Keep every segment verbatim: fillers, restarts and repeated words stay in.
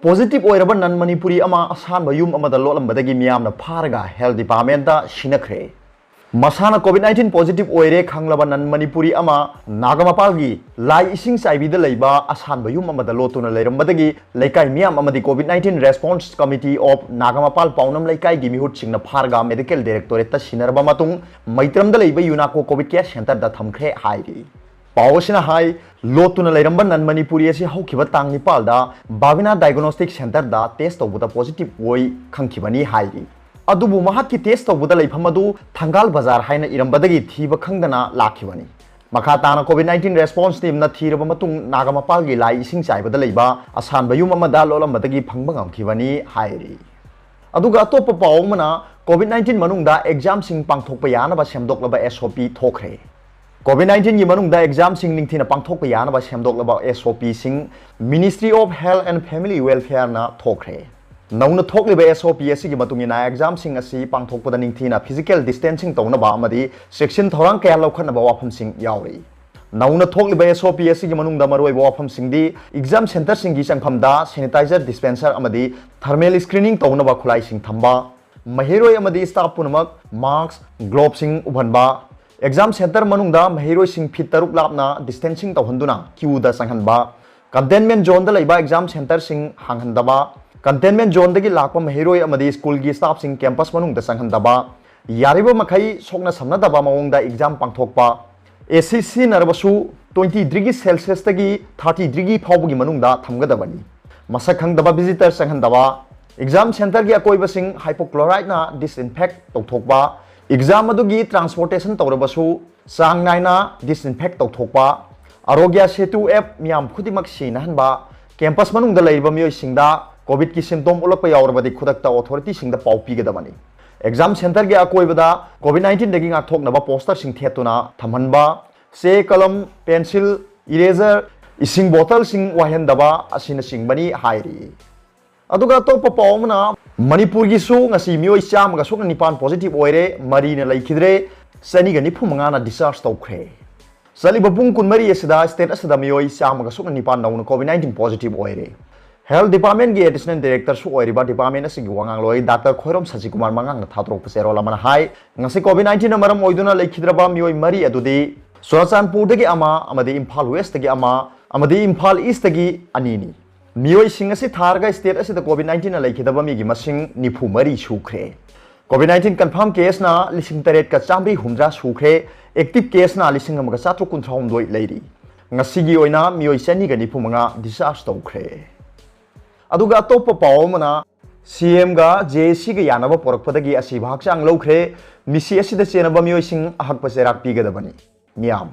Positive ꯑꯣꯏꯔꯕ ꯅꯟ ꯃꯅꯤꯄꯨꯔꯤ ꯑꯃ ꯑꯁꯥꯟꯕ ꯌꯨꯝ ꯑꯃꯗ ꯂꯣꯠꯂꯝꯕꯗꯒꯤ ꯃꯤꯌꯥꯝꯅ ꯐꯥꯔꯒ ꯍꯦꯜꯊ ꯗꯤꯄꯥꯔꯠꯃꯦꯟꯇ ꯁꯤꯟꯅꯈ꯭ꯔꯦ꯫ ꯃꯁꯥꯅ ꯀꯣꯚꯤꯗ ꯅꯥꯏꯟꯇꯤꯟ ꯄꯣꯖꯤꯇꯤꯚ ꯑꯣꯏꯔꯦ ꯈꯪꯂꯕ ꯅꯟ ꯃꯅꯤꯄꯨꯔꯤ ꯑꯃ ꯅꯥꯒꯥꯃꯄꯥꯜꯒꯤ ꯂꯥꯏ ꯏꯁꯤꯡ ꯆꯥꯏꯕꯤꯗ ꯂꯩꯕ ꯑꯁꯥꯟꯕ ꯌꯨꯝ ꯑꯃꯗ ꯂꯣꯠꯇꯨꯅ ꯂꯩꯔꯝꯕꯗꯒꯤ ꯂꯩꯀꯥꯏ ꯃꯤꯌꯥꯝ ꯑꯃꯗꯤ Covid nineteen Response Committee of Nagampal ꯄꯥꯎꯅꯝ ꯂꯩꯀꯥꯏꯒꯤ ꯃꯤꯍꯨꯠꯁꯤꯡꯅ ꯐꯥꯔꯒ ꯃꯦꯗꯤꯀꯦꯜ ꯗꯥꯏꯔꯦꯛꯇꯣꯔꯦꯠꯇ ꯁꯤꯟꯅꯔꯕ ꯃꯇꯨꯡ ꯃꯩꯇ꯭ꯔꯝꯗ ꯂꯩꯕ ꯌꯨꯅꯥꯀꯣ ꯀꯣꯚꯤꯗ ꯀꯦꯌꯔ ꯁꯦꯟꯇꯔꯗ ꯊꯝꯈ꯭ꯔꯦ ꯍꯥꯏꯔꯤ꯫ ꯄꯥꯎ ꯑꯁꯤꯅ ꯍꯥꯏ, ꯂꯣꯠꯇꯨꯅ ꯂꯩꯔꯝꯕ ꯅꯟ ꯃꯅꯤꯄꯨꯔꯤ ꯑꯁꯤ ꯍꯧꯈꯤꯕ ꯇꯥꯡ ꯅꯤꯄꯥꯜꯗ ꯕꯥꯕꯤꯅꯥ ꯗꯥꯏꯒꯅꯣꯁꯇꯤꯛ ꯁꯦꯟꯇꯔꯗ ꯇꯦꯁ ꯇꯧꯕꯗ ꯄꯣꯖꯤꯇꯤꯚ ꯑꯣꯏ ꯈꯪꯈꯤꯕꯅꯤ ꯍꯥꯏꯔꯤ꯫ ꯑꯗꯨꯕꯨ ꯃꯍꯥꯛꯀꯤ ꯇꯦꯁ ꯇꯧꯕꯗ ꯂꯩꯐꯝ ꯑꯗꯨ ꯊꯪꯒꯥꯜ ꯕꯖꯥꯔ ꯍꯥꯏꯅ ꯏꯔꯝꯕꯗꯒꯤ ꯊꯤꯕ ꯈꯪꯗꯅ ꯂꯥꯛꯈꯤꯕꯅꯤ꯫ ꯃꯈꯥ ꯇꯥꯅ ꯀꯣꯚꯤꯗ ꯅꯥꯏꯟꯇꯤꯟ ꯔꯦꯁꯄꯣꯟꯁ ꯇꯤꯝꯅ ꯊꯤꯔꯕ ꯃꯇꯨꯡ ꯅꯥꯒꯥꯃꯄꯥꯜꯒꯤ ꯂꯥꯏ ꯏꯁꯤꯡ ꯆꯥꯏꯕꯗ ꯂꯩꯕ ꯑꯁꯥꯟꯕ ꯌꯨꯝ ꯑꯃꯗ ꯂꯣꯠꯂꯝꯕꯗꯒꯤ ꯐꯪꯕ ꯉꯝꯈꯤꯕꯅꯤ ꯍꯥꯏꯔꯤ꯫ ꯑꯗꯨꯒ ꯑꯇꯣꯞꯄ ꯄꯥꯎ ꯑꯃꯅ, ꯀꯣꯚꯤꯗ ꯅꯥꯏꯟꯇꯤꯟ ꯃꯅꯨꯡꯗ ꯑꯦꯛꯖꯥꯝꯁꯤꯡ ꯄꯥꯡꯊꯣꯛꯄ ꯌꯥꯅꯕ ꯁꯦꯝꯗꯣꯛꯂꯕ ꯑꯦꯁ ꯑꯣ ꯄꯤ ꯊꯣꯛꯈ꯭ꯔꯦ꯫ ꯀꯣꯚꯤꯗ ꯅꯥꯏꯟꯇꯤꯟꯒꯤ ꯃꯅꯨꯡꯗ ꯑꯦꯛꯖꯥꯝꯁꯤꯡ ꯅꯤꯡꯊꯤꯅ ꯄꯥꯡꯊꯣꯛꯄ ꯌꯥꯅꯕ ꯁꯦꯝꯗꯣꯛꯂꯕ ꯑꯦꯁ ꯑꯣ ꯄꯤꯁꯤꯡ Ministry of Health and Family Welfareꯅ ꯊꯣꯛꯈ꯭ꯔꯦ꯫ ꯅꯧꯅ ꯊꯣꯛꯂꯤꯕ ꯑꯦꯁ ꯑꯣ ꯄꯤ ꯑꯁꯤꯒꯤ ꯃꯇꯨꯡ ꯏꯟꯅ ꯑꯦꯛꯖꯥꯝꯁꯤꯡ ꯑꯁꯤ ꯄꯥꯡꯊꯣꯛꯄꯗ ꯅꯤꯡꯊꯤꯅ ꯐꯤꯖꯤꯀꯦꯜ ꯗꯤꯁꯇꯦꯟꯁꯤꯡ ꯇꯧꯅꯕ ꯑꯃꯗꯤ ꯆꯦꯛꯁꯤꯟ ꯊꯧꯔꯥꯡ ꯀꯌꯥ ꯂꯧꯈꯠꯅꯕ ꯋꯥꯐꯝꯁꯤꯡ ꯌꯥꯎꯔꯤ꯫ ꯅꯧꯅ ꯊꯣꯛꯂꯤꯕ ꯑꯦꯁ ꯑꯣ ꯄꯤ ꯑꯁꯤꯒꯤ ꯃꯅꯨꯡꯗ ꯃꯔꯨꯑꯣꯏꯕ ꯋꯥꯐꯝꯁꯤꯡꯗꯤ ꯑꯦꯛꯖꯥꯝ ꯁꯦꯟꯇꯔꯁꯤꯡꯒꯤ ꯆꯪꯐꯝꯗ ꯁꯦꯅꯤꯇꯥꯏꯖꯔ ꯗꯤꯁꯄꯦꯟꯁꯔ ꯑꯃꯗꯤ ꯊꯔꯃꯦꯜ ꯁ꯭ꯀ꯭ꯔꯤꯅꯤꯡ ꯇꯧꯅꯕ ꯈꯨꯠꯂꯥꯏꯁꯤꯡ ꯊꯝꯕ, ꯃꯍꯩꯔꯣꯏ ꯑꯃꯗꯤ ꯁ꯭ꯇꯥꯐ ꯄꯨꯝꯅꯃꯛ ꯃꯥꯁꯛ, ꯒ꯭ꯂꯣꯚꯁꯤꯡ ꯎꯞꯍꯟꯕ, ꯑꯦꯛꯖꯥꯝ ꯁꯦꯟꯇꯔ ꯃꯅꯨꯡꯗ ꯃꯍꯩꯔꯣꯏꯁꯤꯡ ꯐꯤꯠ ꯇꯔꯨꯛ ꯂꯥꯞꯅ ꯗꯤꯁꯇꯦꯟꯁꯤꯡ ꯇꯧꯍꯟꯗꯨꯅ ꯀ꯭ꯌꯨꯗ ꯆꯪꯍꯟꯕ, ꯀꯟꯇꯦꯟꯃꯦꯟ ꯖꯣꯟꯗ ꯂꯩꯕ ꯑꯦꯛꯖꯥꯝ ꯁꯦꯟꯇꯔꯁꯤꯡ ꯍꯥꯡꯍꯟꯗꯕ, ꯀꯟꯇꯦꯟꯃꯦꯟ ꯖꯣꯟꯗꯒꯤ ꯂꯥꯛꯄ ꯃꯍꯩꯔꯣꯏ ꯑꯃꯗꯤ ꯁ꯭ꯀꯨꯜꯒꯤ ꯁ꯭ꯇꯥꯐꯁꯤꯡ ꯀꯦꯝꯄꯁ ꯃꯅꯨꯡꯗ ꯆꯪꯍꯟꯗꯕ, ꯌꯥꯔꯤꯕ ꯃꯈꯩ ꯁꯣꯛꯅ ꯁꯝꯅꯗꯕ ꯃꯑꯣꯡꯗ ꯑꯦꯛꯖꯥꯝ ꯄꯥꯡꯊꯣꯛꯄ, ꯑꯦ ꯁꯤ ꯁꯤꯖꯤꯟꯅꯔꯕꯁꯨ twenty degree Celsiusꯇꯒꯤ thirty degree ꯐꯥꯎꯕꯒꯤ ꯃꯅꯨꯡꯗ ꯊꯝꯒꯗꯕꯅꯤ꯫ ꯃꯁꯛ ꯈꯪꯗꯕ ꯚꯤꯖꯤꯇꯔ ꯆꯪꯍꯟꯗꯕ, ꯑꯦꯛꯖꯥꯝ ꯁꯦꯟꯇꯔꯒꯤ ꯑꯀꯣꯏꯕꯁꯤꯡ ꯍꯥꯏꯄꯣꯀ꯭ꯂꯣꯔꯥꯏꯠꯅ ꯗꯤꯁꯏꯟꯐꯦꯛ ꯇꯧꯊꯣꯛꯄ, ꯑꯦꯛꯖꯥꯝ ꯑꯗꯨꯒꯤ ꯇ꯭ꯔꯥꯟꯁꯄꯣꯔꯇꯦꯁꯟ ꯇꯧꯔꯕꯁꯨ ꯆꯥꯡ ꯅꯥꯏꯅ ꯗꯤꯁꯏꯟꯐꯦꯛ ꯇꯧꯊꯣꯛꯄ, ꯑꯥꯔꯣꯒ꯭ꯌ ꯁꯦꯇꯨ ꯑꯦꯞ ꯃꯤꯌꯥꯝ ꯈꯨꯗꯤꯡꯃꯛ ꯁꯤꯖꯤꯟꯅꯍꯟꯕ, ꯀꯦꯝꯄꯁ ꯃꯅꯨꯡꯗ ꯂꯩꯔꯤꯕ ꯃꯤꯑꯣꯏꯁꯤꯡꯗ ꯀꯣꯚꯤꯗꯀꯤ ꯁꯤꯝꯇꯣꯝ ꯎꯠꯂꯛꯄ ꯌꯥꯎꯔꯕꯗꯤ ꯈꯨꯗꯛꯇ ꯑꯣꯊꯣꯔꯤꯇꯤꯁꯤꯡꯗ ꯄꯥꯎ ꯄꯤꯒꯗꯕꯅꯤ꯫ ꯑꯦꯛꯖꯥꯝ ꯁꯦꯟꯇꯔꯒꯤ ꯑꯀꯣꯏꯕꯗ ꯀꯣꯚꯤꯗ ꯅꯥꯏꯟꯇꯤꯟꯗꯒꯤ ꯉꯥꯛꯊꯣꯛꯅꯕ ꯄꯣꯁꯇꯔꯁꯤꯡ ꯊꯦꯠꯇꯨꯅ ꯊꯝꯍꯟꯕ, ꯆꯦ, ꯀꯂꯝ, ꯄꯦꯟꯁꯤꯜ, ꯏꯔꯦꯖꯔ, ꯏꯁꯤꯡ ꯕꯣꯇꯜꯁꯤꯡ ꯋꯥꯏꯍꯟꯗꯕ ꯑꯁꯤꯅꯆꯤꯡꯕꯅꯤ ꯍꯥꯏꯔꯤ꯫ ꯑꯗꯨꯒ ꯑꯇꯣꯞꯄ ꯄꯥꯎ ꯑꯃꯅ, ꯃꯅꯤꯄꯨꯔꯒꯤꯁꯨ ꯉꯁꯤ ꯃꯤꯑꯣꯏ ꯆꯥꯝꯃꯒ ꯁꯨꯞꯅ ꯅꯤꯄꯥꯟ ꯄꯣꯖꯤꯇꯤꯚ ꯑꯣꯏꯔꯦ, ꯃꯔꯤꯅ ꯂꯩꯈꯤꯗ꯭ꯔꯦ, ꯆꯅꯤꯒ ꯅꯤꯐꯨ ꯃꯉꯥꯅ ꯗꯤꯁꯆꯥꯔꯖ ꯇꯧꯈ꯭ꯔꯦ꯫ ꯆꯠꯂꯤꯕ ꯄꯨꯡ ꯀꯨꯟꯃꯔꯤ ꯑꯁꯤꯗ state ꯑꯁꯤꯗ ꯃꯤꯑꯣꯏ ꯆꯥꯝꯃꯒ ꯁꯨꯞꯅ ꯅꯤꯄꯥꯟ ꯅꯧꯅ COVID nineteen positive ꯑꯣꯏꯔꯦ꯫ Health Department ꯒꯤ Additional Director ꯁꯨ ꯑꯣꯏꯔꯤꯕ department ꯑꯁꯤꯒꯤ ꯋꯥꯉꯥꯡꯂꯣꯏ Doctor ꯈꯣꯏꯔꯣꯝ ꯁꯖꯤꯀꯨꯃꯥꯔ ꯃꯉꯥꯡꯅ ꯊꯥꯗꯣꯔꯛꯄ ꯆꯦꯔꯣꯜ ꯑꯃꯅ ꯍꯥꯏ, ꯉꯁꯤ COVID nineteen ꯅ ꯃꯔꯝ ꯑꯣꯏꯗꯨꯅ ꯂꯩꯈꯤꯗ꯭ꯔꯕ ꯃꯤꯑꯣꯏ ꯃꯔꯤ ꯑꯗꯨꯗꯤ ꯆꯨꯔꯆꯥꯟꯄꯨꯔꯗꯒꯤ ꯑꯃ ꯑꯃꯗꯤ ꯏꯝꯐꯥꯜ West ꯇꯒꯤ ꯑꯃ ꯑꯃꯗꯤ ꯏꯝꯐꯥꯜ East ꯇꯒꯤ ꯑꯅꯤꯅꯤ꯫ ꯃꯤꯑꯣꯏꯁꯤꯡ ꯑꯁꯤ ꯊꯥꯔꯒ state ꯑꯁꯤꯗ COVID nineteen ꯅ ꯂꯩꯈꯤꯗꯕ ꯃꯤꯒꯤ ꯃꯁꯤꯡ ꯅꯤꯐꯨ ꯃꯔꯤ ꯁꯨꯈ꯭ꯔꯦ꯫ COVID nineteen confirm case ꯅ ꯂꯤꯁꯤꯡ ꯇꯔꯦꯠꯀ ꯆꯥꯝꯃꯔꯤ ꯍꯨꯝꯗ꯭ꯔꯥ ꯁꯨꯈ꯭ꯔꯦ꯫ Active case ꯅ ꯂꯤꯁꯤꯡ ꯑꯃꯒ ꯆꯥꯇ꯭ꯔꯨꯛ ꯀꯨꯟꯊ꯭ꯔꯥ ꯍꯨꯝꯗꯣꯏ ꯂꯩꯔꯤ꯫ ꯉꯁꯤꯒꯤ ꯑꯣꯏꯅ ꯃꯤꯑꯣꯏ ꯆꯅꯤꯒ ꯅꯤꯐꯨ ꯃꯉꯥ discharge ꯇꯧꯈ꯭ꯔꯦ꯫ ꯑꯗꯨꯒ ꯑꯇꯣꯞꯄ ꯄꯥꯎ ꯑꯃꯅ, C M ꯒ J A C ꯒ ꯌꯥꯅꯕ ꯄꯨꯔꯛꯄꯗꯒꯤ ꯑꯁꯤꯕ ꯍꯛꯆꯥꯡ ꯂꯧꯈ꯭ꯔꯦ꯫ ꯃꯤꯁꯤ ꯑꯁꯤꯗ ꯆꯦꯟꯅꯕ ꯃꯤꯑꯣꯏꯁꯤꯡ ꯑꯍꯛꯄ ꯆꯩꯔꯥꯛ ꯄꯤꯒꯗꯕꯅꯤ꯫ ꯃꯤꯌꯥꯝ꯫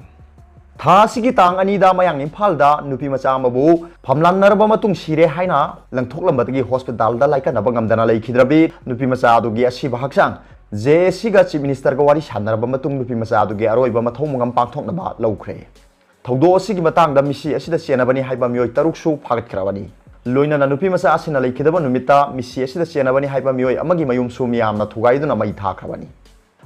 ꯊꯥ ꯑꯁꯤꯒꯤ ꯇꯥꯡ ꯑꯅꯤꯗ ꯃꯌꯥꯡ ꯏꯝꯐꯥꯜꯗ ꯅꯨꯄꯤ ꯃꯆꯥ ꯑꯃꯕꯨ ꯐꯝꯂꯥꯟꯅꯔꯕ ꯃꯇꯨꯡ ꯁꯤꯔꯦ ꯍꯥꯏꯅ ꯂꯪꯊꯣꯛꯂꯝꯕꯗꯒꯤ hospital ꯗ ꯂꯥꯏꯀꯠꯅꯕ ꯉꯝꯗꯅ ꯂꯩꯈꯤꯗ꯭ꯔꯕꯤ ꯅꯨꯄꯤ ꯃꯆꯥ ꯑꯗꯨꯒꯤ ꯑꯁꯤꯕ ꯍꯛꯆꯥꯡ J A C ꯒ Chief Minister ꯒ ꯋꯥꯔꯤ ꯁꯥꯟꯅꯔꯕ ꯃꯇꯨꯡ ꯅꯨꯄꯤ ꯃꯆꯥ ꯑꯗꯨꯒꯤ ꯑꯔꯣꯏꯕ ꯃꯊꯧ ꯃꯉꯝ ꯄꯥꯡꯊꯣꯛꯅꯕ ꯂꯧꯈ꯭ꯔꯦ꯫ ꯊꯧꯗꯣꯛ ꯑꯁꯤꯒꯤ ꯃꯇꯥꯡꯗ ꯃꯤꯁꯤ ꯑꯁꯤꯗ ꯆꯦꯟꯅꯕꯅꯤ ꯍꯥꯏꯕ ꯃꯤꯑꯣꯏ ꯇꯔꯨꯛꯁꯨ ꯐꯥꯒꯠꯈ꯭ꯔꯕꯅꯤ꯫ ꯂꯣꯏꯅꯅ ꯅꯨꯄꯤ ꯃꯆꯥ ꯑꯁꯤꯅ ꯂꯩꯈꯤꯗꯕ ꯅꯨꯃꯤꯠꯇ ꯃꯤꯁꯤ ꯑꯁꯤꯗ ꯆꯦꯟꯅꯕꯅꯤ ꯍꯥꯏꯕ ꯃꯤꯑꯣꯏ ꯑꯃꯒꯤ ꯃꯌꯨꯝꯁꯨ ꯃꯤꯌꯥꯝꯅ ꯊꯨꯒꯥꯏꯗꯨꯅ ꯃꯩ ꯊꯥꯈ꯭ꯔꯕꯅꯤ꯫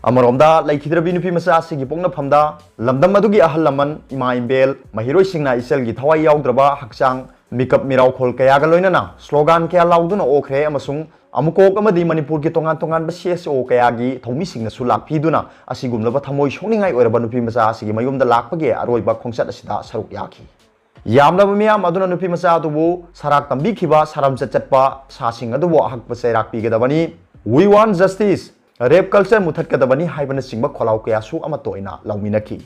ꯑꯃꯔꯣꯝꯗ, ꯂꯩꯈꯤꯗ꯭ꯔꯕꯤ ꯅꯨꯄꯤ ꯃꯆꯥ ꯑꯁꯤꯒꯤ ꯄꯣꯛꯅꯐꯝꯗ ꯂꯝꯗꯝ ꯑꯗꯨꯒꯤ ꯑꯍꯜ ꯂꯃꯟ, ꯏꯃꯥ ꯏꯕꯦꯜ, ꯃꯍꯩꯔꯣꯏꯁꯤꯡꯅ ꯏꯆꯜꯒꯤ ꯊꯋꯥꯏ ꯌꯥꯎꯗ꯭ꯔꯕ ꯍꯛꯆꯥꯡ, ꯃꯤꯀꯞ ꯃꯤꯔꯥꯎꯈꯣꯜ ꯀꯌꯥꯒ ꯂꯣꯏꯅꯅ slogan ꯀꯌꯥ ꯂꯥꯎꯗꯨꯅ ꯑꯣꯛꯈ꯭ꯔꯦ ꯑꯃꯁꯨꯡ ꯑꯃꯨꯀꯣꯛ ꯑꯃꯗꯤ ꯃꯅꯤꯄꯨꯔꯒꯤ ꯇꯣꯉꯥꯟ ꯇꯣꯉꯥꯟꯕ C S O ꯀꯌꯥꯒꯤ ꯊꯧꯃꯤꯁꯤꯡꯅꯁꯨ ꯂꯥꯛꯄꯤꯗꯨꯅ ꯑꯁꯤꯒꯨꯝꯂꯕ ꯊꯃꯣꯏ ꯁꯣꯛꯅꯤꯡꯉꯥꯏ ꯑꯣꯏꯔꯕ ꯅꯨꯄꯤ ꯃꯆꯥ ꯑꯁꯤꯒꯤ ꯃꯌꯨꯝꯗ ꯂꯥꯛꯄꯒꯤ ꯑꯔꯣꯏꯕ ꯈꯣꯡꯆꯠ ꯑꯁꯤꯗ ꯁꯔꯨꯛ ꯌꯥꯈꯤ꯫ ꯌꯥꯝꯂꯕ ꯃꯤꯌꯥꯝ ꯑꯗꯨꯅ ꯅꯨꯄꯤ ꯃꯆꯥ ꯑꯗꯨꯕꯨ ꯁꯔꯥꯛ ꯇꯝꯕꯤꯈꯤꯕ ꯁꯥꯔꯝꯆꯠ ꯆꯠꯄ ꯁꯥꯁꯤꯡ ꯑꯗꯨꯕꯨ ꯑꯍꯛꯄ ꯆꯩꯔꯥꯛ ꯄꯤꯒꯗꯕꯅꯤ꯫ We want justice, rape culture ꯃꯨꯊꯠꯀꯗꯕꯅꯤ ꯍꯥꯏꯕꯅꯆꯤꯡꯕ ꯈꯣꯜꯂꯥꯎ ꯀꯌꯥꯁꯨ ꯑꯃꯠꯇ ꯑꯣꯏꯅ ꯂꯥꯎꯃꯤꯟꯅꯈꯤ꯫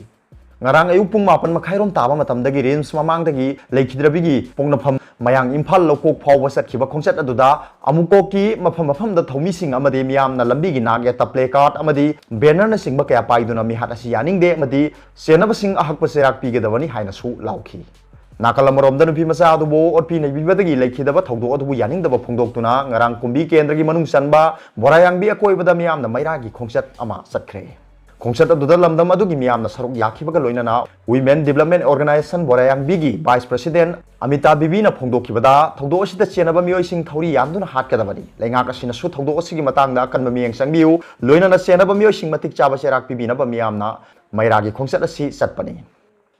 ꯉꯔꯥꯡ ꯑꯌꯨꯛ ꯄꯨꯡ ꯃꯥꯄꯟ ꯃꯈꯥꯏꯔꯣꯝ ꯇꯥꯕ ꯃꯇꯝꯗꯒꯤ RIMS ꯃꯃꯥꯡꯗꯒꯤ ꯂꯩꯈꯤꯗ꯭ꯔꯕꯤꯒꯤ ꯄꯣꯛꯅꯐꯝ ꯃꯌꯥꯡ ꯏꯝꯐꯥꯜ ꯂꯧꯀꯣꯛ ꯐꯥꯎꯕ ꯆꯠꯈꯤꯕ ꯈꯣꯡꯆꯠ ꯑꯗꯨꯗ ꯑꯃꯨꯀꯣꯛꯀꯤ ꯃꯐꯝ ꯃꯐꯝꯗ ꯊꯧꯃꯤꯁꯤꯡ ꯑꯃꯗꯤ ꯃꯤꯌꯥꯝꯅ ꯂꯝꯕꯤꯒꯤ ꯅꯥꯛ ꯌꯦꯠꯇ placard ꯑꯃꯗꯤ bannerꯅꯆꯤꯡꯕ ꯀꯌꯥ ꯄꯥꯏꯗꯨꯅ ꯃꯤꯍꯥꯠ ꯑꯁꯤ ꯌꯥꯅꯤꯡꯗꯦ ꯑꯃꯗꯤ ꯆꯦꯟꯅꯕꯁꯤꯡ ꯑꯍꯛꯄ ꯆꯩꯔꯥꯛ ꯄꯤꯒꯗꯕꯅꯤ ꯍꯥꯏꯅꯁꯨ ꯂꯥꯎꯈꯤ꯫ ꯅꯥꯀꯜ ꯑꯃꯔꯣꯝꯗ ꯅꯨꯄꯤ ꯃꯆꯥ ꯑꯗꯨꯕꯨ ꯑꯣꯠꯄꯤ ꯅꯩꯕꯤꯕꯗꯒꯤ ꯂꯩꯈꯤꯗꯕ ꯊꯧꯗꯣꯛ ꯑꯗꯨꯕꯨ ꯌꯥꯅꯤꯡꯗꯕ ꯐꯣꯡꯗꯣꯛꯇꯨꯅ ꯉꯔꯥꯡ ꯀꯨꯝꯕꯤ ꯀꯦꯟꯗ꯭ꯔꯒꯤ ꯃꯅꯨꯡ ꯆꯟꯕ ꯕꯣꯔꯥꯌꯥꯡꯕꯤ ꯑꯀꯣꯏꯕꯗ ꯃꯤꯌꯥꯝꯅ ꯃꯩꯔꯥꯒꯤ ꯈꯣꯡꯆꯠ ꯑꯃ ꯆꯠꯈ꯭ꯔꯦ꯫ ꯈꯣꯡꯆꯠ ꯑꯗꯨꯗ ꯂꯝꯗꯝ ꯑꯗꯨꯒꯤ ꯃꯤꯌꯥꯝꯅ ꯁꯔꯨꯛ ꯌꯥꯈꯤꯕꯒ ꯂꯣꯏꯅꯅ Women Development Organisation ꯕꯣꯔꯥꯌꯥꯡꯕꯤꯒꯤ Vice President Amita ꯕꯤꯕꯤꯅ ꯐꯣꯡꯗꯣꯛꯈꯤꯕꯗ, ꯊꯧꯗꯣꯛ ꯑꯁꯤꯗ ꯆꯦꯟꯅꯕ ꯃꯤꯑꯣꯏꯁꯤꯡ ꯊꯧꯔꯤ ꯌꯥꯟꯗꯨꯅ ꯍꯥꯠꯀꯗꯕꯅꯤ꯫ ꯂꯩꯉꯥꯛ ꯑꯁꯤꯅꯁꯨ ꯊꯧꯗꯣꯛ ꯑꯁꯤꯒꯤ ꯃꯇꯥꯡꯗ ꯑꯀꯟꯕ ꯃꯤꯠꯌꯦꯡ ꯆꯪꯕꯤꯌꯨ, ꯂꯣꯏꯅꯅ ꯆꯦꯟꯅꯕ ꯃꯤꯑꯣꯏꯁꯤꯡ ꯃꯇꯤꯛ ꯆꯥꯕ ꯆꯩꯔꯥꯛ ꯄꯤꯕꯤꯅꯕ ꯃꯤꯌꯥꯝꯅ ꯃꯩꯔꯥꯒꯤ ꯈꯣꯡꯆꯠ ꯑꯁꯤ ꯆꯠꯄꯅꯤ꯫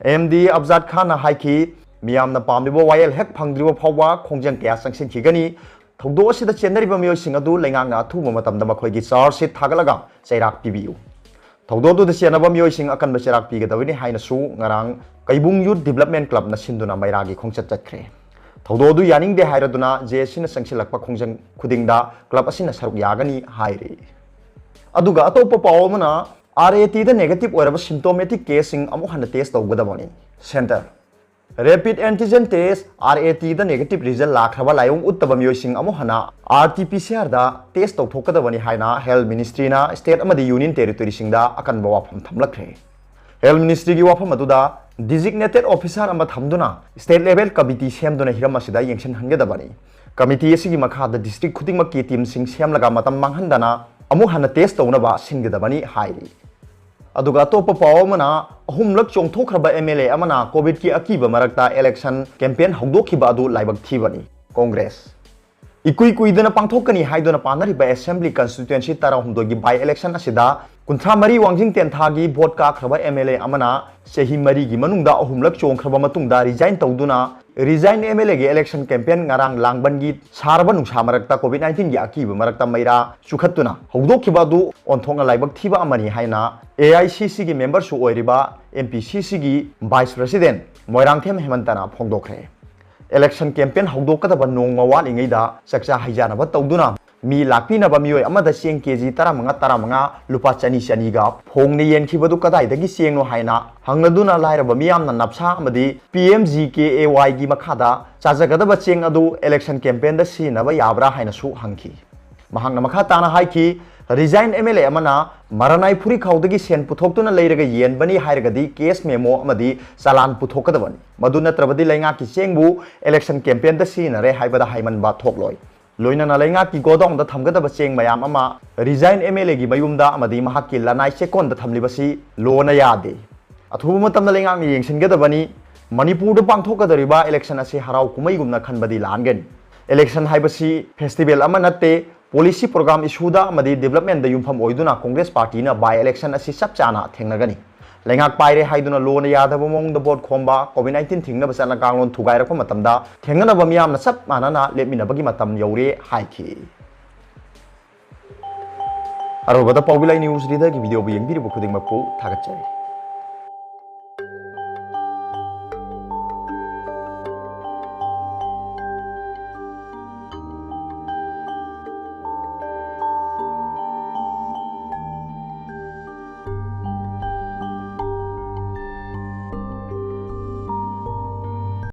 ꯑꯦꯝ ꯗꯤ ꯑꯕꯖꯥꯗ ꯈꯥꯟꯅ ꯍꯥꯏꯈꯤ, ꯃꯤꯌꯥꯝꯅ ꯄꯥꯝꯂꯤꯕ ꯋꯥꯌꯦꯜ ꯍꯦꯛ ꯐꯪꯗ꯭ꯔꯤꯕ ꯐꯥꯎꯕ ꯈꯣꯡꯖꯪ ꯀꯌꯥ ꯆꯪꯁꯤꯟꯈꯤꯒꯅꯤ꯫ ꯊꯧꯗꯣꯛ ꯑꯁꯤꯗ ꯆꯦꯟꯅꯔꯤꯕ ꯃꯤꯑꯣꯏꯁꯤꯡ ꯑꯗꯨ ꯂꯩꯉꯥꯛꯅ ꯑꯊꯨꯕ ꯃꯇꯝꯗ ꯃꯈꯣꯏꯒꯤ ꯆꯥꯔꯖ ꯁꯤꯠ ꯊꯥꯒꯠꯂꯒ ꯆꯩꯔꯥꯛ ꯄꯤꯕꯤꯌꯨ꯫ ꯊꯧꯗꯣꯛ ꯑꯗꯨꯗ ꯆꯦꯟꯅꯕ ꯃꯤꯑꯣꯏꯁꯤꯡ ꯑꯀꯟꯕ ꯆꯩꯔꯥꯛ ꯄꯤꯒꯗꯕꯅꯤ ꯍꯥꯏꯅꯁꯨ ꯉꯔꯥꯡ ꯀꯩꯕꯨꯡ ꯌꯨꯠ ꯗꯤꯕꯂꯞꯃꯦꯟ ꯀ꯭ꯂꯕꯅ ꯁꯤꯟꯗꯨꯅ ꯃꯩꯔꯥꯒꯤ ꯈꯣꯡꯆꯠ ꯆꯠꯈ꯭ꯔꯦ꯫ ꯊꯧꯗꯣꯛ ꯑꯗꯨ ꯌꯥꯅꯤꯡꯗꯦ ꯍꯥꯏꯔꯗꯨꯅ ꯖꯦ ꯑꯦꯁ ꯁꯤꯅ ꯆꯪꯁꯤꯜꯂꯛꯄ ꯈꯣꯡꯖꯪ ꯈꯨꯗꯤꯡꯗ ꯀ꯭ꯂꯕ ꯑꯁꯤꯅ ꯁꯔꯨꯛ ꯌꯥꯒꯅꯤ ꯍꯥꯏꯔꯤ꯫ ꯑꯗꯨꯒ ꯑꯇꯣꯞꯄ ꯄꯥꯎ ꯑꯃꯅ, ꯑꯥꯔ ꯑꯦ ꯇꯤꯗ ꯅꯦꯒꯦꯇꯤꯚ ꯑꯣꯏꯔꯕ ꯁꯤꯝꯇꯣꯃꯦꯇꯤꯛ ꯀꯦꯁꯁꯤꯡ ꯑꯃꯨꯛ ꯍꯟꯅ ꯇꯦꯁ ꯇꯧꯒꯗꯕꯅꯤ꯫ Centre. Rapid antigen test, R A ꯇꯤꯗ ꯅꯦꯒꯦꯇꯤꯚ ꯔꯤꯖꯜ ꯂꯥꯛꯈ꯭ꯔꯕ ꯂꯥꯏꯑꯣꯡ ꯎꯠꯇꯕ ꯃꯤꯑꯣꯏꯁꯤꯡ ꯑꯃꯨꯛ ꯍꯟꯅ ꯑꯥꯔ ꯇꯤ ꯄꯤ ꯁꯤ ꯑꯥꯔꯗ ꯇꯦꯁ ꯇꯧꯊꯣꯛꯀꯗꯕꯅꯤ ꯍꯥꯏꯅ ꯍꯦꯜꯊ ꯃꯤꯅꯤꯁꯇ꯭ꯔꯤꯅ ꯁ꯭ꯇꯦꯠ ꯑꯃꯗꯤ ꯌꯨꯅꯤꯌꯟ ꯇꯦꯔꯤꯇꯣꯔꯤꯁꯤꯡꯗ ꯑꯀꯟꯕ ꯋꯥꯐꯝ ꯊꯝꯂꯛꯈ꯭ꯔꯦ꯫ ꯍꯦꯜꯊ ꯃꯤꯅꯤꯁꯇ꯭ꯔꯤꯒꯤ ꯋꯥꯐꯝ ꯑꯗꯨꯗ, ꯗꯤꯖꯤꯒꯅꯦꯇꯦꯗ ꯑꯣꯐꯤꯁꯥꯔ ꯑꯃ ꯊꯝꯗꯨꯅ ꯁ꯭ꯇꯦꯠ ꯂꯦꯚꯦꯜ ꯀꯃꯤꯇꯤ ꯁꯦꯝꯗꯨꯅ ꯍꯤꯔꯝ ꯑꯁꯤꯗ ꯌꯦꯡꯁꯤꯟꯍꯟꯒꯗꯕꯅꯤ꯫ ꯀꯃꯤꯇꯤ ꯑꯁꯤꯒꯤ ꯃꯈꯥꯗ ꯗꯤꯁꯇ꯭ꯔꯤꯛ ꯈꯨꯗꯤꯡꯃꯛꯀꯤ ꯇꯤꯝꯁꯤꯡ ꯁꯦꯝꯂꯒ ꯃꯇꯝ ꯃꯥꯡꯍꯟꯗꯅ ꯑꯃꯨꯛ ꯍꯟꯅ ꯇꯦꯁ ꯇꯧꯅꯕ ꯁꯤꯟꯒꯗꯕꯅꯤ ꯍꯥꯏꯔꯤ꯫ ꯑꯗꯨꯒ ꯑꯇꯣꯞꯄ ꯄꯥꯎ ꯑꯃꯅ, ꯑꯍꯨꯝꯂꯛ ꯆꯣꯡꯊꯣꯛꯈ꯭ꯔꯕ ꯑꯦꯝ ꯑꯦꯜ ꯑꯦ ꯑꯃꯅ ꯀꯣꯚꯤꯗꯀꯤ ꯑꯀꯤꯕ ꯃꯔꯛꯇ ꯏꯂꯦꯛꯁꯟ ꯀꯦꯝꯄꯦꯟ ꯍꯧꯗꯣꯛꯈꯤꯕ ꯑꯗꯨ ꯂꯥꯏꯕꯛ ꯊꯤꯕꯅꯤ꯫ ꯀꯣꯡꯒ꯭ꯔꯦꯁ꯫ ꯏꯀꯨꯏ ꯀꯨꯏꯗꯅ ꯄꯥꯡꯊꯣꯛꯀꯅꯤ ꯍꯥꯏꯗꯨꯅ ꯄꯥꯅꯔꯤꯕ ꯑꯦꯁꯦꯝꯕ꯭ꯂꯤ ꯀꯟꯁꯇꯤꯇ꯭ꯌꯨꯑꯦꯟꯁꯤ ꯇꯔꯥꯍꯨꯝꯗꯣꯏꯒꯤ ꯕꯥꯏ ꯏꯂꯦꯛꯁꯟ ꯑꯁꯤꯗ ꯀꯨꯟꯊ꯭ꯔꯥ ꯃꯔꯤ ꯋꯥꯡꯖꯤꯡ ꯇꯦꯟꯊꯥꯒꯤ ꯚꯣꯠ ꯀꯥꯈ꯭ꯔꯕ ꯑꯦꯝ ꯑꯦꯜ ꯑꯦ ꯑꯃꯅ ꯆꯍꯤ ꯃꯔꯤꯒꯤ ꯃꯅꯨꯡꯗ ꯑꯍꯨꯝꯂꯛ ꯆꯣꯡꯈ꯭ꯔꯕ ꯃꯇꯨꯡꯗ ꯔꯤꯖꯥꯏꯟ ꯇꯧꯗꯨꯅ, ꯔꯤꯖꯥꯏꯟ ꯑꯦꯝ ꯑꯦꯜ ꯑꯦꯒꯤ ꯏꯂꯦꯛꯁꯟ ꯀꯦꯝꯄꯦꯟ ꯉꯔꯥꯡ ꯂꯥꯡꯕꯟꯒꯤ ꯁꯥꯔꯕ ꯅꯨꯡꯁꯥ ꯃꯔꯛꯇ ꯀꯣꯚꯤꯗ ꯅꯥꯏꯟꯇꯤꯟꯒꯤ ꯑꯀꯤꯕ ꯃꯔꯛꯇ ꯃꯩꯔꯥ ꯆꯨꯈꯠꯇꯨꯅ ꯍꯧꯗꯣꯛꯈꯤꯕ ꯑꯗꯨ ꯑꯣꯟꯊꯣꯛꯅ ꯂꯥꯏꯕꯛ ꯊꯤꯕ ꯑꯃꯅꯤ ꯍꯥꯏꯅ ꯑꯦ ꯑꯥꯏ ꯁꯤ ꯁꯤꯒꯤ ꯃꯦꯝꯕꯔꯁꯨ ꯑꯣꯏꯔꯤꯕ ꯑꯦꯝ ꯄꯤ ꯁꯤ ꯁꯤꯒꯤ ꯚꯥꯏꯁ ꯄ꯭ꯔꯦꯁꯤꯗꯦꯟ ꯃꯣꯏꯔꯥꯡꯊꯦꯝ ꯍꯦꯃꯟꯇꯅ ꯐꯣꯡꯗꯣꯛꯈ꯭ꯔꯦ꯫ ꯏꯂꯦꯛꯁꯟ ꯀꯦꯝꯄꯦꯟ ꯍꯧꯗꯣꯛꯀꯗꯕ ꯅꯣꯡꯃ ꯋꯥꯠꯂꯤꯉꯩꯗ ꯆꯥꯛꯆꯥ ꯍꯩꯖꯥꯅꯕ ꯇꯧꯗꯨꯅ ꯃꯤ ꯂꯥꯛꯄꯤꯅꯕ ꯃꯤꯑꯣꯏ ꯑꯃꯗ ꯆꯦꯡ ꯀꯦ ꯖꯤ ꯇꯔꯥꯃꯉꯥ ꯇꯔꯥꯃꯉꯥ ꯂꯨꯄꯥ ꯆꯅꯤ ꯆꯅꯤꯒ ꯐꯣꯡꯅ ꯌꯦꯟꯈꯤꯕꯗꯨ ꯀꯗꯥꯏꯗꯒꯤ ꯆꯦꯡꯅꯣ ꯍꯥꯏꯅ ꯍꯪꯂꯗꯨꯅ ꯂꯥꯏꯔꯕ ꯃꯤꯌꯥꯝꯅ ꯅꯞꯁꯥ ꯑꯃꯗꯤ P M G K A ꯋꯥꯏꯒꯤ ꯃꯈꯥꯗ ꯆꯥꯖꯒꯗꯕ ꯆꯦꯡ ꯑꯗꯨ ꯏꯂꯦꯛꯁꯟ ꯀꯦꯝꯄꯦꯟꯗ ꯁꯤꯖꯤꯟꯅꯕ ꯌꯥꯕ꯭ꯔꯥ ꯍꯥꯏꯅꯁꯨ ꯍꯪꯈꯤ꯫ ꯃꯍꯥꯛꯅ ꯃꯈꯥ ꯇꯥꯅ ꯍꯥꯏꯈꯤ, ꯔꯤꯖꯥꯏꯟ ꯑꯦꯝ ꯑꯦꯜ ꯑꯦ ꯑꯃꯅ ꯃꯔꯥꯅꯥꯏ ꯐꯨꯔꯤꯈꯥꯎꯗꯒꯤ ꯁꯦꯟ ꯄꯨꯊꯣꯛꯇꯨꯅ ꯂꯩꯔꯒ ꯌꯦꯟꯕꯅꯤ ꯍꯥꯏꯔꯒꯗꯤ ꯀꯦꯁ ꯃꯦꯃꯣ ꯑꯃꯗꯤ ꯆꯂꯥꯟ ꯄꯨꯊꯣꯛꯀꯗꯕꯅꯤ꯫ ꯃꯗꯨ ꯅꯠꯇ꯭ꯔꯕꯗꯤ ꯂꯩꯉꯥꯛꯀꯤ ꯆꯦꯡꯕꯨ ꯏꯂꯦꯛꯁꯟ ꯀꯦꯝꯄꯦꯟꯗ ꯁꯤꯖꯤꯟꯅꯔꯦ ꯍꯥꯏꯕꯗ ꯍꯥꯏꯃꯟꯕ ꯊꯣꯛꯂꯣꯏ꯫ ꯂꯣꯏꯅꯅ ꯂꯩꯉꯥꯛꯀꯤ ꯒꯣꯗꯥꯎꯟꯗ ꯊꯝꯒꯗꯕ ꯆꯦꯡ ꯃꯌꯥꯝ ꯑꯃ ꯔꯤꯖꯥꯏꯟ ꯑꯦꯝ ꯑꯦꯜ ꯑꯦꯒꯤ ꯃꯌꯨꯝꯗ ꯑꯃꯗꯤ ꯃꯍꯥꯛꯀꯤ ꯂꯅꯥꯏ ꯆꯦꯛꯀꯣꯟꯗ ꯊꯝꯂꯤꯕꯁꯤ ꯂꯣꯅ ꯌꯥꯗꯦ꯫ ꯑꯊꯨꯕ ꯃꯇꯝꯗ ꯂꯩꯉꯥꯛꯅ ꯌꯦꯡꯁꯤꯟꯒꯗꯕꯅꯤ꯫ ꯃꯅꯤꯄꯨꯔꯗ ꯄꯥꯡꯊꯣꯛꯀꯗꯧꯔꯤꯕ ꯏꯂꯦꯛꯁꯟ ꯑꯁꯤ ꯍꯔꯥꯎ ꯀꯨꯝꯍꯩꯒꯨꯝꯅ ꯈꯟꯕꯗꯤ ꯂꯥꯟꯒꯅꯤ꯫ ꯏꯂꯦꯛꯁꯟ ꯍꯥꯏꯕꯁꯤ ꯐꯦꯁꯇꯤꯚꯦꯜ ꯑꯃ ꯅꯠꯇꯦ꯫ ꯄꯣꯂꯤꯁꯤ ꯄ꯭ꯔꯣꯒ꯭ꯔꯥꯝ ꯏꯁꯨꯗ ꯑꯃꯗꯤ ꯗꯤꯕꯂꯞꯃꯦꯟꯗ ꯌꯨꯝꯐꯝ ꯑꯣꯏꯗꯨꯅ ꯀꯣꯡꯒ꯭ꯔꯦꯁ ꯄꯥꯔꯇꯤꯅ ꯕꯥꯏ ꯏꯂꯦꯛꯁꯟ ꯑꯁꯤ ꯆꯞ ꯆꯥꯅ ꯊꯦꯡꯅꯒꯅꯤ꯫ ꯂꯩꯉꯥꯛ ꯄꯥꯏꯔꯦ ꯍꯥꯏꯗꯨꯅ ꯂꯣꯅ ꯌꯥꯗꯕ ꯃꯑꯣꯡꯗ ꯚꯣꯠ ꯈꯣꯝꯕ, ꯀꯣꯚꯤꯗ ꯅꯥꯏꯟꯇꯤꯟ ꯊꯤꯡꯅꯕ ꯆꯠꯅ ꯀꯥꯡꯂꯣꯟ ꯊꯨꯒꯥꯏꯔꯛꯄ ꯃꯇꯝꯗ ꯊꯦꯡꯅꯅꯕ ꯃꯤꯌꯥꯝꯅ ꯆꯞ ꯃꯥꯟꯅꯅ ꯂꯦꯞꯃꯤꯟꯅꯕꯒꯤ ꯃꯇꯝ ꯌꯧꯔꯦ ꯍꯥꯏꯈꯤ꯫ ꯑꯔꯣꯏꯕꯗ ꯄꯥꯎꯕꯤ ꯂꯥꯏ ꯅ꯭ꯌꯨꯁ ꯔꯤꯗꯔꯒꯤ ꯚꯤꯗꯤꯑꯣꯕꯨ ꯌꯦꯡꯕꯤꯔꯤꯕ ꯈꯨꯗꯤꯡꯃꯛꯄꯨ ꯊꯥꯒꯠꯆꯔꯤ꯫